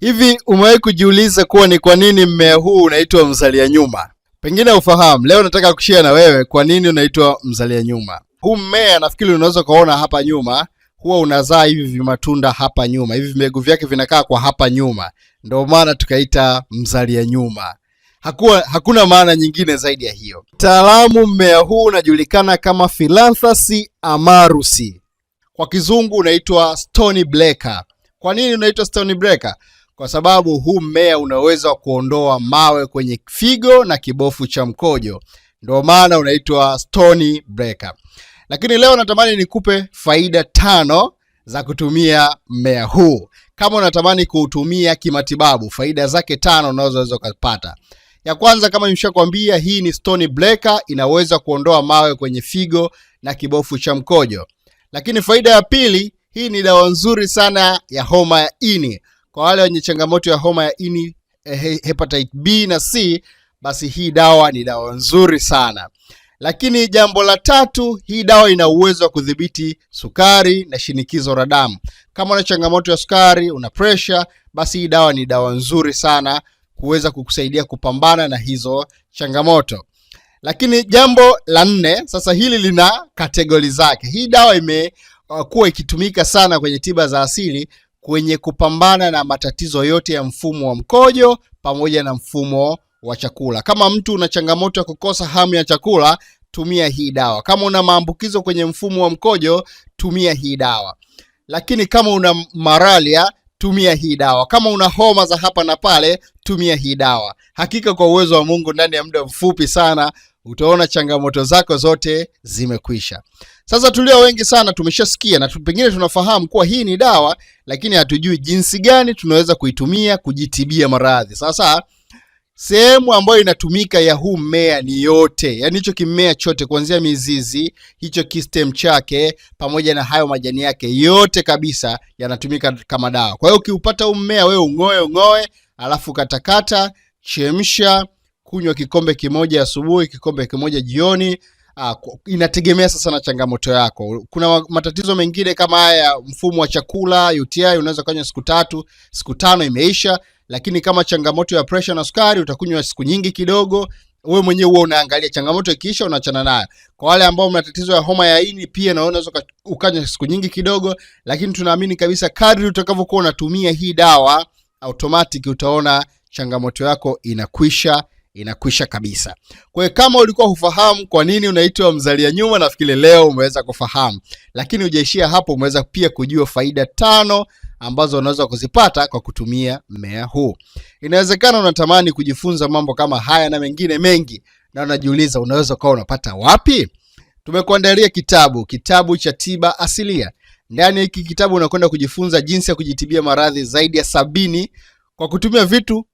Hivi umewahi kujiuliza kuwa ni kwa nini mmea huu unaitwa mzalia nyuma? Pengine ufahamu. Leo nataka kushare na wewe kwa nini unaitwa mzalia nyuma. Huu mmea nafikiri unaweza kuona hapa nyuma, huwa unazaa hivi vimatunda hapa nyuma, hivi mbegu vyake vinakaa kwa hapa nyuma, ndio maana tukaita mzalia nyuma. Hakuna maana nyingine zaidi ya hiyo. Taalamu, mmea huu unajulikana kama Phyllanthus amarus, kwa kizungu unaitwa stony breaker. Kwa nini unaitwa stony breaker? Kwa sababu huu mmea unaweza kuondoa mawe kwenye figo na kibofu cha mkojo, ndio maana unaitwa stony breaker. Lakini leo natamani nikupe faida 5 za kutumia mmea huu. Kama unatamani kuutumia kimatibabu, faida zake 5 unazoweza ukapata. Ya kwanza, kama nimeshakwambia, hii ni stony breaker, inaweza kuondoa mawe kwenye figo na kibofu cha mkojo. Lakini faida ya pili, hii ni dawa nzuri sana ya homa ya ini. Kwa wale wenye changamoto ya homa ya ini, hepatitis B na C, basi hii dawa ni dawa nzuri sana. Lakini jambo la tatu, hii dawa ina uwezo wa kudhibiti sukari na shinikizo la damu. Kama una changamoto ya sukari, una pressure, basi hii dawa ni dawa nzuri sana kuweza kukusaidia kupambana na hizo changamoto. Lakini jambo la nne, sasa hili lina kategori zake. Hii dawa imekuwa ikitumika sana kwenye tiba za asili kwenye kupambana na matatizo yote ya mfumo wa mkojo pamoja na mfumo wa chakula. Kama mtu una changamoto ya kukosa hamu ya chakula, tumia hii dawa. Kama una maambukizo kwenye mfumo wa mkojo, tumia hii dawa. Lakini kama una malaria, tumia hii dawa. Kama una homa za hapa na pale, tumia hii dawa. Hakika kwa uwezo wa Mungu, ndani ya muda mfupi sana utaona changamoto zako zote zimekwisha. Sasa tulio wengi sana tumeshasikia na pengine tunafahamu kuwa hii ni dawa, lakini hatujui jinsi gani tunaweza kuitumia kujitibia maradhi. Sasa sehemu ambayo inatumika ya huu mmea ni yote, yaani hicho kimea chote, kuanzia mizizi, hicho kistem chake pamoja na hayo majani yake yote kabisa yanatumika kama dawa. Kwa hiyo ukiupata huu mmea wewe ung'oe, alafu katakata, chemsha, kunywa kikombe kimoja asubuhi, kikombe kimoja jioni. Inategemea sasa na changamoto yako. Kuna matatizo mengine kama haya mfumo wa chakula, UTI, unaweza kunywa siku 3, siku 5 imeisha. Lakini kama changamoto ya pressure na sukari utakunywa siku nyingi kidogo. Wewe mwenyewe huwa unaangalia changamoto ikiisha unaachana nayo. Kwa wale ambao mna tatizo ya homa ya ini pia na unaweza ukanywa siku nyingi kidogo, lakini tunaamini kabisa kadri utakavyokuwa unatumia hii dawa automatic utaona changamoto yako inakwisha, inakwisha kabisa. Kwa hiyo kama ulikuwa hufahamu kwa nini unaitwa mzalia nyuma, nafikiri leo umeweza kufahamu. Lakini hujaishia hapo, umeweza pia kujua faida 5 ambazo unaweza kuzipata kwa kutumia mmea huu. Inawezekana unatamani kujifunza mambo kama haya na mengine mengi, na unajiuliza unaweza kuwa unapata wapi? Tumekuandalia kitabu cha tiba asilia. Ndani ya hiki kitabu unakwenda kujifunza jinsi ya kujitibia maradhi zaidi ya 70 kwa kutumia vitu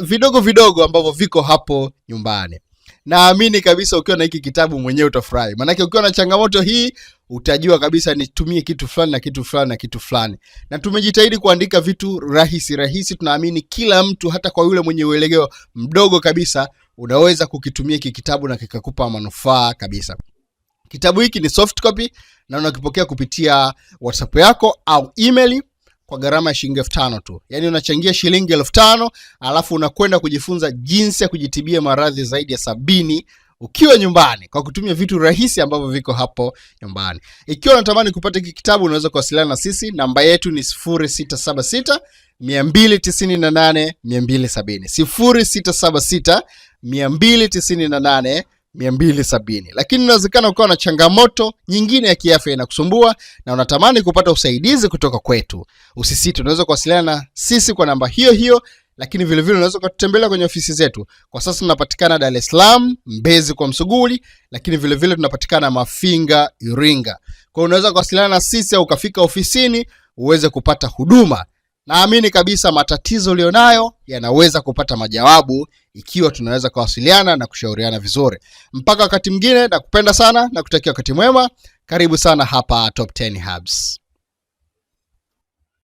vidogo vidogo ambavyo viko hapo nyumbani. Naamini kabisa ukiwa na hiki kitabu mwenyewe utafurahi. Maanake ukiwa na changamoto hii utajua kabisa nitumie kitu fulani na kitu fulani na kitu fulani. Na tumejitahidi kuandika vitu rahisi rahisi. Tunaamini kila mtu, hata kwa yule mwenye uelewa mdogo kabisa, unaweza kukitumia hiki kitabu na kikakupa manufaa kabisa. Kitabu hiki ni soft copy na unakipokea kupitia WhatsApp yako au email kwa gharama ya shilingi 5,000 tu. Yaani unachangia shilingi 5,000 alafu unakwenda kujifunza jinsi ya kujitibia maradhi zaidi ya 70 ukiwa nyumbani kwa kutumia vitu rahisi ambavyo viko hapo nyumbani. Ikiwa unatamani kupata hiki kitabu unaweza kuwasiliana na sisi. Namba yetu ni sifuri sita saba sita, mia mbili tisini na nane, mia mbili sabini. Sifuri sita saba sita, mia mbili tisini na nane, mia mbili sabini. Lakini inawezekana ukawa na changamoto nyingine ya kiafya inakusumbua na unatamani kupata usaidizi kutoka kwetu. Usisite, unaweza kuwasiliana na sisi kwa namba hiyo hiyo, lakini vile vile unaweza kututembelea kwenye ofisi zetu. Kwa sasa tunapatikana Dar es Salaam, Mbezi kwa Msuguli, lakini vile vile tunapatikana Mafinga, Iringa. Kwa hiyo unaweza kuwasiliana na sisi au ukafika ofisini uweze kupata huduma. Naamini kabisa matatizo ulionayo yanaweza kupata majawabu ikiwa tunaweza kuwasiliana na kushauriana vizuri. Mpaka wakati mwingine, nakupenda sana na kutakia wakati mwema. Karibu sana hapa Top 10 Herbs.